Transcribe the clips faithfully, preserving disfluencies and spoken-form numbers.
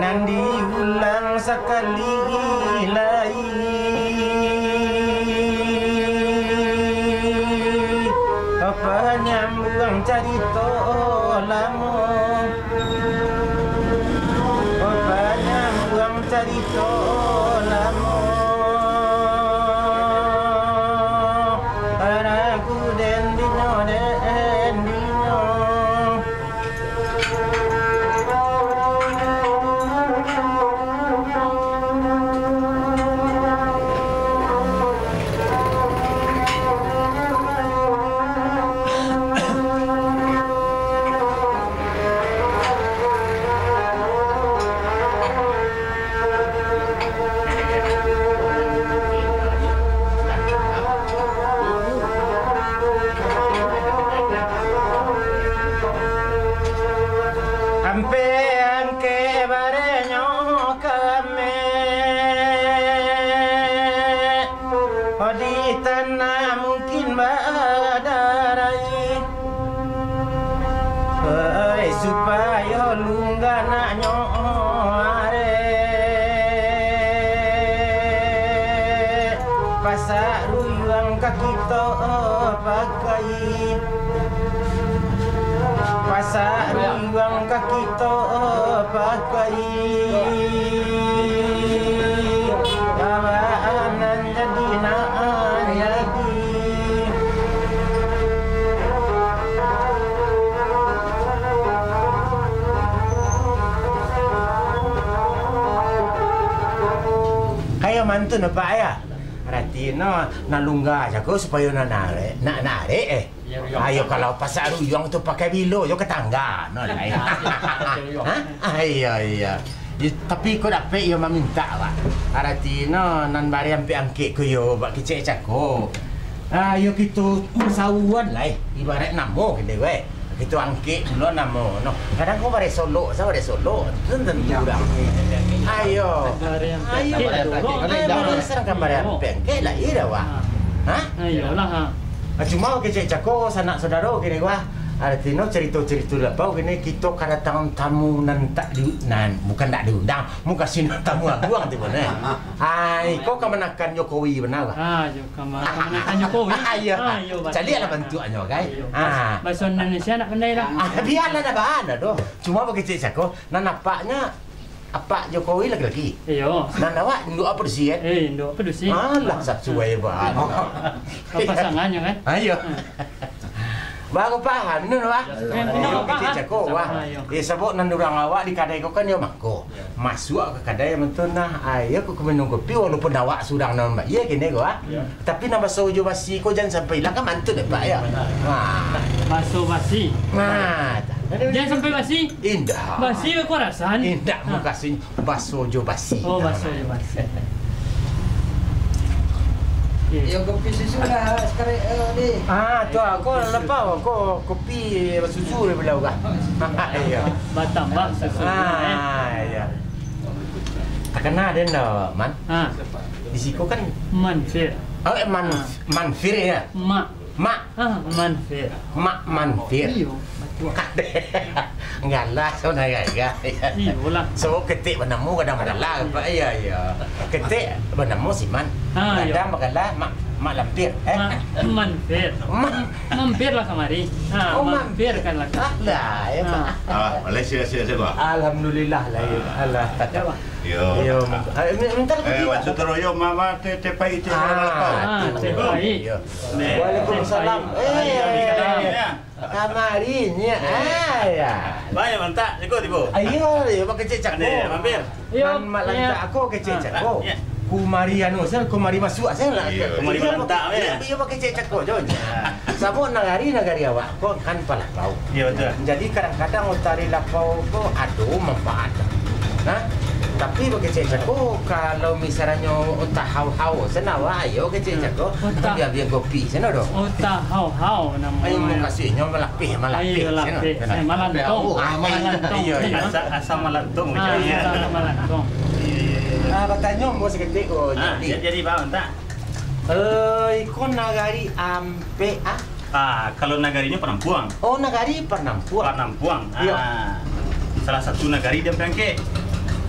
Nan diulang sakali lai, panyambuang carito lamo, panyambuang carito lamo. Anakku den dinyo, den dinyo. Ampek angkek barenyo kami. Di tanah mungkin badarai, oi, supayo lungga naknyo arek. Pasak ruyuang ka kito pakai. Pasak ruyuang ka kito pakai. Bawaan nan jadi, nan jadi. Kayo mantun, Pak, ya? Arati no, nak lungga sajo supayo nak narek, nak narek, eh. Iyo, iyo. Ayo, kalau pasak ruyuang tu pakai bilo jo ka tangga, no, lai. Iyo, iyo, iyo. Hah? Ah, iyo, iyo. Yo, tapi ko dapek yo mamintak, Pak. Arati no, nan bari ampek angkek ko yo, bak kecek cako. Ah, yo kito basauan lai, ibarat namo kini, weh. Kito angkek pulo namo, no. Kadang ko baresolok, sa baresolok. Tentu urang. Ayo. Ayo. Ayo, sedangkan bari ampek angkek lai dah, wah. Hah? Ayolah, ha. Ah, cuma kecek cako sanak sodaro kini, wah. Arati no carito-carito lapau kini, kito kadatangan tamu nan tak di, nan, bukan tak diundang, mukasuiknyo tamu aguang tibo, nah. Ai, ko kamanakan Jokowi bana, wah. Ah, jo kama-, kamanakan Jokowi. Ah, iyo. Ah, iyo, batua. Caliaklah bantuaknyo, kan? Iyo. Ah. Bahaso Indonesia nak pandai lah. Ah, bialah, dak bana doh. Cuma bakecek cako, nan apaknyo apak Jokowi laki-laki. Iyo. Nan awak induak padusi, kan? Eh, induak padusi. Alah, sasuai bana. Pasangannyo, kan? Ah, iyo. Hmm. Baru paham, Nun, wah. Iyo, iyo, kecek cako, wah. Ah, iyo. Eh, sabab nan urang awak di kadai ko kan, yo mangko. Masuak ka kadai mantun nah, ayo ko ka minum kopi, walaupun awak surang nan bayia kini ko, ah. Iyo. Tapi nan baso jo basi ko jan sampai ilang, kan mantun dek, Pak, yo? Ha. Baso basi. Nah. Jan sampai basi. Indak. Basi bakarasan. Indak, ha. Mukasuiknyo baso jo basi. Oh, baso jo basi. Iyo, kopi susu lah, sakarek, eh, ni. Ah, tu, ah, ko lapau, ko kopi basusu dari belau kah? Iyo. Batambah susu, eh. Ah, iyo. Takana den doh, Man. Ha. Di siko kan Manfir. Oh, eh, Man-, ha. Manfir, yo? Mak. Mak. Ha, Manfir. Mak Manfir. Iyo, batua. Ngalah, so, nak gaya. Iyolah. So, ketek banamo, kadang bagalah, Pak. Iyo, iyo. Ketek banamo si Man. Ha, iyo. Kadang bagalah Mak, Mak Lampir, eh? Mak Manfir. Mak Mampir lah kamari. Ha, oh, mampir kan lah. Alah, yo, ha. Pak. Ah, Malaysia, Malaysia, Malaysia, Pak. Alhamdulillah lah, yo. Ah. Alah. Yo, Pak. Yo. Yo, ah, mi-, minta lagi. Eh, tiga, Pak. Wan Sutro, yo, mama teh, teh pai, teh pai. Ah, teh pai. Yo. Waalaikumsalam. Eh, waalaikumsalam. Kamari nyo, ah, yo. Banyak mantak, jago tibo. Ayo, yo, bakecek cako. Ni, mampir. Iyo, nan mak lantak ko kecek cako. Ah, iyo. Kumari anu, sen, kumari masuak, sen lah. Iyo, kumari malantak, iyo, iyo, bakecek cako jo. Sabab nagari, nagari awak ko kan palapau. Iyo, batua. Jadi, kadang-kadang utari lapau ko ado manfaat. Nah, tapi bakecek cako, kalau misalnyo utah hau-hau, sen awak, ayo kecek cako, tapi abiang kopi, sen ado. Utah hau-hau namonyo. Ayo, mukasuiknyo malah Lapeh, malapeh. Ayo, lapeh. Eh, malantong. Ah, malantong. Iyo, iyo. Asa, asa malantong. Ah, iyo, asa malantong. Iyo, iyo, iyo. Ah, batanyo ambo saketek ko, ah, jadi. Jadi, jadi, Bang, tak? Eh, iko nagari ampek, ah. Ah, kalau nagarinyo Panampuang. Oh, nagari Panampuang. Panampuang. Iyo. Ah, salah satu nagari di Ampek Angkek.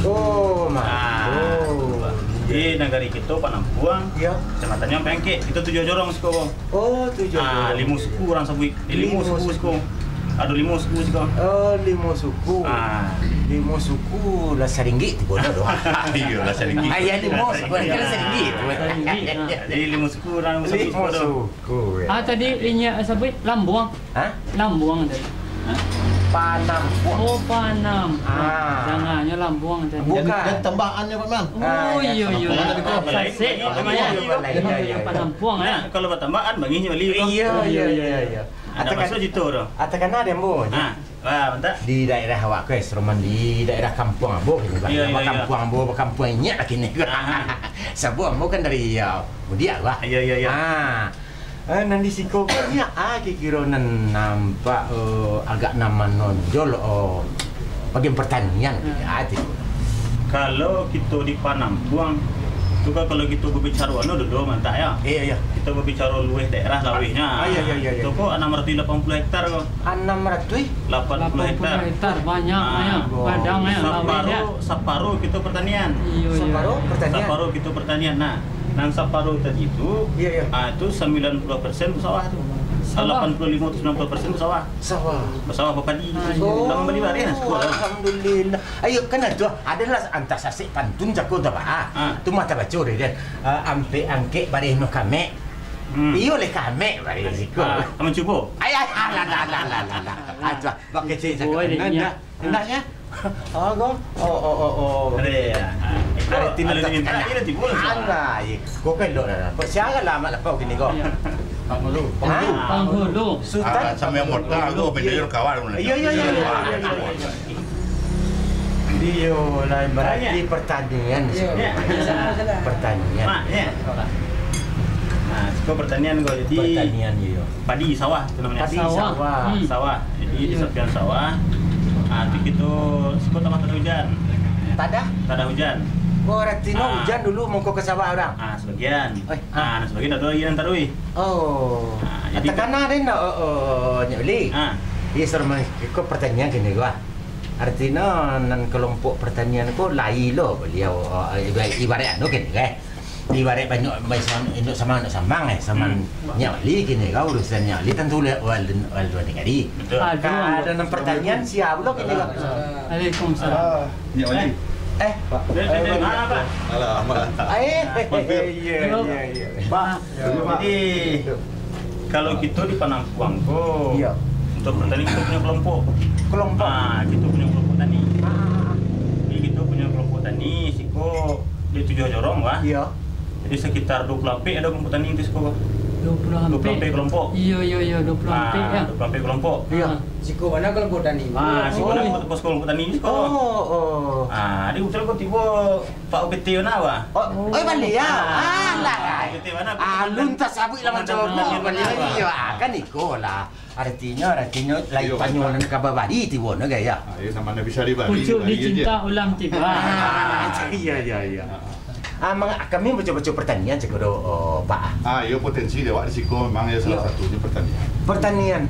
Oh, ma-, Ah, oh. Di nagari kito Panampuang. Iyo. Kecamatannya Ampek Angkek. Kito tujuah jorong siko. Oh, tujuah Ah, jorong. Limo suku urang sabuik. Di limo Limo suku suku. siko. Ado limo suku siko. Oh, limo suku. Ah. Limo suku lah saringgit tu bodoh doh. Iyo, lah saringgit. Ah, iyo, limo suku lah saringgit tu. Saringgit, ah. Jadi limo suku urang sabuik Limo siko tu. suku, yo. Ah, tadi inyo sabuik Lambuang. Hah? Lambuang tadi. Hah? Panampuang. Oh, Panampuang. Ah. Jangannyo Lambuang tadi. Bukan. Jan, jan tambah an nyo, Pak Man. Ah, Oh, ya, iyo, iyo. Panampuang tadi, Pak. Tasik, Lain, lain, lain, lain, lain, lain. Panampuang, Nah, eh. kalau batambah an, bangih nyo bali tu. Iyo, iyo, Iyo, iyo, iyo. iyo. Ada Atakan-, masuk situ tu. atakan ada, Ambo, ya. Ah, wah, mantap. Di daerah awak ko, Esroman, di daerah kampuang Ambo kini, bah. Iyo, Bah, iyo, iyo. kampuang Ambo, bah, kampuang inyak lah kini. Aha. Sabab Ambo kan dari, ya, Mudiak, bah. Iyo, iyo, iyo. Ah. Eh, nan di siko ko inyak, ah, kiro-kiro nan nampak, eh, agak nan manonjol, oh, bagian pertanian, Hmm. ya, tu. Kalau kito di Panampuang, tu kan kalau kito babicaro anu dulu, mantap, ya. Iyo, iyo. Kito babicaro luweh daerah, lawehnyo. Ah, iyo, iyo, iyo, iyo. Kito ko anam ratuih lapan puluah hektar ko. Anam ratuih? Lapan puluah hektar. Lapan puluah hektar, banyak, Ah. ya. Padang, ya, Saparo, laweh, ya. saparo kito pertanian. Iyo, iyo. Saparo pertanian? Saparo kito pertanian. Nah, nan saparo tadi tu, Iyo, iyo. ah, tu sambilan puluah persen basawah tu. Sawah. Lapan puluah limo atau sambilan puluah persen basawah. Sawah. Basawah, bapadi. Ah, Itu iyo. Urang bali bareh lah, siko lah. Alhamdulillah. Ayo, kan itu adalah antah sasek pantun jako tu, Bah. Ah. Tu mah tabaco deh, deh. Ah, Ampek Angkek bareh noh kamek. Hmm. Iyo leh kamek bareh siko. Ah, ka mancubo? Ay, ay, alah, alah, alah, alah, alah. Ah, tu lah. Bak kecek Cubo cakap. Dek Nanda, Nyak. Nanda, ya? Oh, ko? Oh, oh, oh, oh. Ada, ya. Ada Ko, tindak ada tak minta, ada timbul. Alah, ye. Ko kan elok dah. Ko siaga lah amat lapau kini ko. Ya. Penghulu. Ha? Penghulu. Sultan. Ah, sambil mortal tu, beda kawan. Iya, iya, iya, iya, iya, iya, iya. Iyo lah, berarti Banyak. pertanian. Iya. Ya. Pertanian. Mak, ya. Nah, siko pertanian ko, jadi Pertanian, iyo. Padi sawah tu namanya. Padi Sawah. sawah. Hmm. Sawah. Jadi, di Iya. sapian sawah, ah, tu kito siko tanah tadah hujan. Tadah? Tadah hujan. Oh, artinyo Ah. hujan dulu mangko ka sawah urang? Ah, sebagian. Eh, Ah, ah. nah, sebagian ado lagi nan taruih. Oh. Ah, jadi Takana den, oh, oh, oh, Nyak Beli. Ah. Iya, Sarman, ko pertanian kini ko, ah. Artinyo, nan kelompok pertanian ko lai lo baliau, oh, iba-, ibarat anu kini, eh. Ibarat banyak, banyak sam-, induk samang, induk samang, eh, samang Hmm. Nyak Bali kini ko, urusan Nyak Bali tantu uleh wal-, wal luar negeri. Betul. Aduh. Ka ado nan pertanian sia pulo kini ko. Waalaikumsalam. Ah. Nyak Bali. Eh. Pak. Dari, dari, dari mana, Pak? Alah, Pak. Eh, eh, eh, Mampir. iya, Halo. iya, iya. Pak. Ya, Pak. Jadi, kalau kito di Panampuang ko, Iya. untuk pertanian kito punyo kelompok. Kelompok. Ah, kito punyo kelompok tani. Ah, ah, ah. Jadi, kito punyo kelompok tani, siko di tujuah jorong, wah. Iya. Jadi, sekitar dua puluh ampek ado kelompok tani di siko. Dua puluh ampek. Dua puluh ampek kelompok. Iya, iya, iya, dua puluh ampek, Ah, ya. dua puluh ampek kelompok. Iya. Ah. Siko mana kelompok tani? Ah, siko Oh. mana kelompok, kelompok tani di siko. Oh, oh. Ah, jadi, kebetulan ko tibo Pak O P T mana, wah? Oh, oh, baliau. Ah. Alah. O P T mana? Alun tasabuik lah macam Komandan mana, Komandan baliau. mana, wah? Iya, ah, kan iko lah. Artinyo, artinyo, lai Iyo, panyo mantap. nan ka babari tibo no, gaya. Ah, iyo, sama nan bisa dibari, Pucuk dibari aja. dicinta ulam tiba. Ah, iya, iya, iya. Ah. Ah, mang-, kami baco-baco pertanian cako do, oh, Pak. Ah, iyo, potensi di awak di siko memang ya salah Iyo. satunyo pertanian. Pertanian.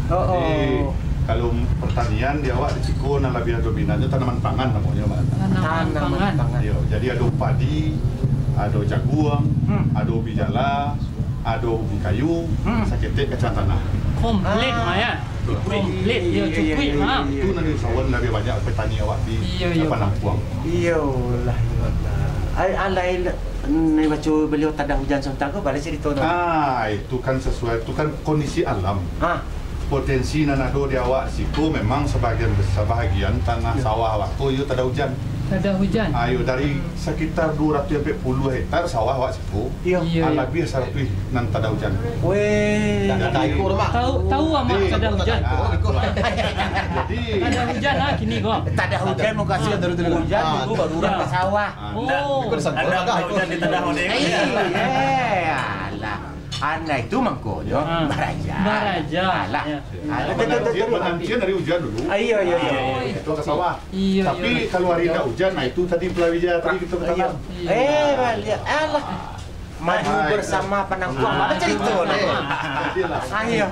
Ah, Oh, jadi, oh. kalau pertanian di awak di siko nan labiah dominannyo tanaman pangan namonyo, Pak. Tanaman Tanaman pangan. pangan. Iyo, jadi ado padi, ado jaguang, Hmm. ado ubi jala, ado ubi kayu, Hmm. saketek kacang tanah. Komplit, Ah. mah, ya? Komplit, Iya, ya, iya, cukuik, iya, ha. iya, Itu iya. nan diusahakan labiah banyak petani awak di Iya, iya. Panampuang. Iyolah, iyolah. Ai, alai le-, nai baco baliau tadah hujan sontak ko, baa carito tu? Ah, itu kan sesuai, itu kan kondisi alam. Ah. Potensi nan ado di awak siko memang sabagian bes-, sabagian tanah Iya. sawah awak ko iyo tadah hujan. Tadah hujan. Ayo, dari Hmm. sekitar dua ratus ampek puluah hektar sawah awak siko, Iya. Iya, ah, iya. labiah saratuih nan tadah hujan. Weh. Dah, dah, dah, Jadi, ikut, Mak. Tahu, tahu, Amak, Jadi, tadah hujan. ah, Jadi, Tadah hujan, ah, kini ko. Tadah hujan, muka sudah turun-turun. Hujan, Ah, tu baru urang Ya. ka sawah. Ah, Oh. Anda, anda hujan di tadah hujan. Eh, iya, alah. Anak itu mangkonyo Ah. baraja. Baraja. Alah. Ya. Alah, Dia betul, betul, betul. Dia betul. Dia dari hujan dulu. Ah, iya, iya, iya. Ah, itu ke sawah. Iya, Tapi iya. kalau hari Iya. tidak hujan, nah itu tadi pelawija tadi kita Iya. bertanam. Iya. Eh, baliak. Alah. Maju bersama penampuang. Apa cerita ni? Ayo.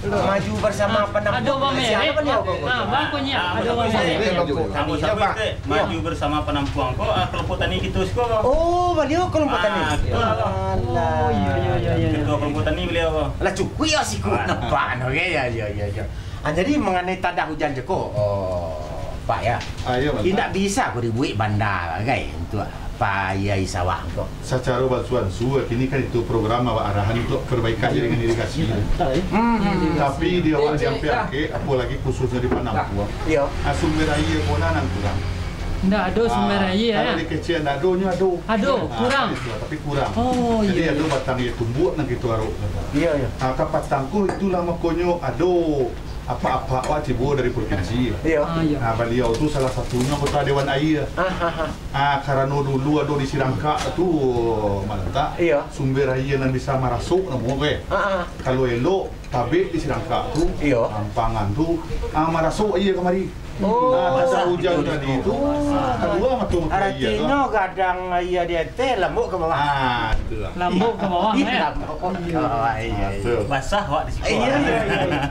Maju bersama penampuang. Ado bang Malaysia, merek. Apa beliau, Kong? Ah, bang Konyang. Ah, ado bang Malaysia. Merek. Kami siapa itu? Maju bersama penampuang ko, ah, kelompok tani kita siko ko. Oh, beliau kelompok tani. Ah, betul. Alah. Oh, iya, iya, iya, iya. Ketua kelompok tani beliau ko. Lah, cukup ya siko. Ah. Nampak no, ya, ya, ya, ya. Ah, jadi, mengenai tadah ujan je ko, oh, Pak, ya. Ah, iya, Pak. Indak bisa ko dibuek banda bagai untuak payai sawah ko. Sacaro basuansu, kini kan itu program awak arahan untuak perbaikan jaringan irigasi. Hmm, hmm, hmm. Tapi di awak di Ampek-Ampek, apo lagi khususnyo di Panampuang. Iyo. Ah, sumber aia ko nan, nan kurang. Ndak ado sumber aia, kalau ya? Di kecek ndak ado, nyo ado. Ado, kurang. Itu, tapi kurang. Oh, iya, iya. Jadi ado batang aia tumbuak nan kito arok. Iya, iya. Ah, kapatang ko itulah makonyo ado apak-apak awak tibo dari provinsi. Iya. Ah, iya. Ah, baliau tu salah satunyo anggota Dewan Aia. Ah, ah, ah. Ah, karano dulu ado di Sirangkak tu, Malatak, iya, sumber aia nan bisa marasok namo ko, eh. Ah, ah. Kalau elok, tabek di Sirangkak tu, iya, Ampangan tu, ah, marasok aia kamari. Oh. Ah, tadah ujan tadi tu, ah, kalua mato-mato aia tu. Aratinyo gadang aia di ateh, lambuak ka bawah. Ah, itulah. Lambuak ka bawah, eh? Lambuak ka bawah, iya, iya. Ah, tu. Basah awak di siko. Iya, iya, iya.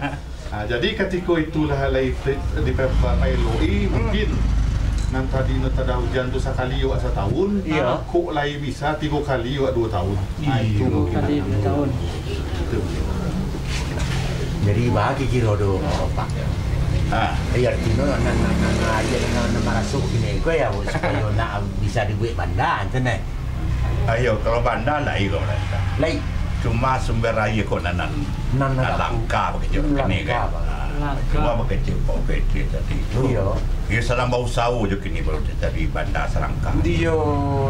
Ah, jadi katiko itulah lai te-, di pa-, pa-, paelok-i, hmm, mungkin nan tadi no tadah ujan tu sakali awak satahun, iya, kok lai bisa tigo kali awak duo tahun. Ah, itu mungkin. Tigo kali duo tahun. Itu. Jadi, bagi kiro do, Pak. Ah. Iya, artinyo nan, nan, nan, nan, aia nan, nan marasok kini ko ya, supayo nak bisa dibuek banda, enten, eh. Ayo, kalau banda lai ko, Pak. Lai. Cuma sumber aia ko nan, nan, nan, nan langka bakecek kini kan. Langka, Pak. Ah, langka. Cuma bakecek, bakecek tadi tu. Iya. Iyo, sadang bausaho jo kini baru tadi banda Sirangkak. Iyo.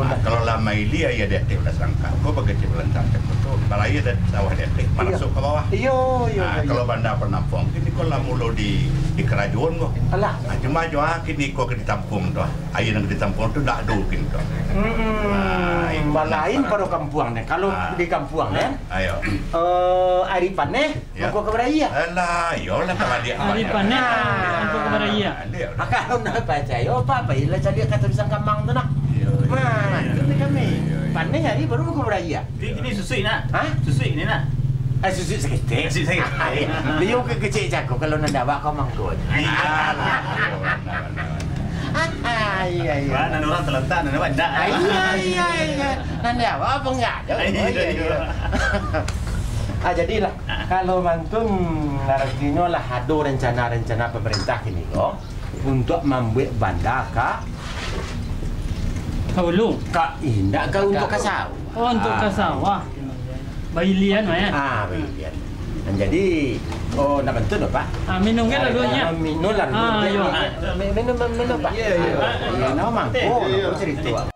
Ah, kalau lah mailia, aia di ateh banda Sirangkak. Ko bakecek balantang cako tu. Balaia di sawah di ateh, marasok ka bawah. Iyo, iyo, ah, iyo. Kalau banda Panampuang, kini ko lah mulo di, di karajoan ko. Alah. Ah, cuma jo, ah, kini ko ka ditampuang tu, ah. Aia nan ka ditampuang tu ndak ado kini tu. Mm-mm. Ah, itu. Balain pado kampuang ni. Kalau di kampuang ni, ayo, eh, ari paneh, mangko ka baraia. Alah, iyolah, tabaliak. Ari paneh, mangko ka baraia. Ah, kalau ndak pacayo, Pak, pailah caliak ka Tarusan Kamang tu nah. Iyo, iyo. Nah, itu ni kami. Iyo, iyo. Paneh ari baru mangko baraia. Jadi kini susuik nah. Hah? Susuik kini nah. Ah, susuik saketek. Susuik saketek. Baliau ka kecek cako kalau nan dawak ko mangko. Iyolah. Ah, iya, iya. Wah, nan urang talatak, nan awak indak. Ah, iya, iya, iya. Nan dawak apo enggak? Iyo, iyo. Ah, jadilah, kalau mantun, aratinyo lah ado rencana-rencana pamarintah kini ko. Untuak mambuek banda ka, ka ulu? Ka, indak ka untuak ka sawah. Oh, untuak ka sawah. Bailian, Mak, ya? Ah, bailian. Nah, jadi, oh, nak bantu, Pak? Ah, minum kan laluannya? Ah, minum lah. Ah, iyo. Mi-, minum, minum, Pak. Iyo, iyo. Ah, minum mangko, cerita.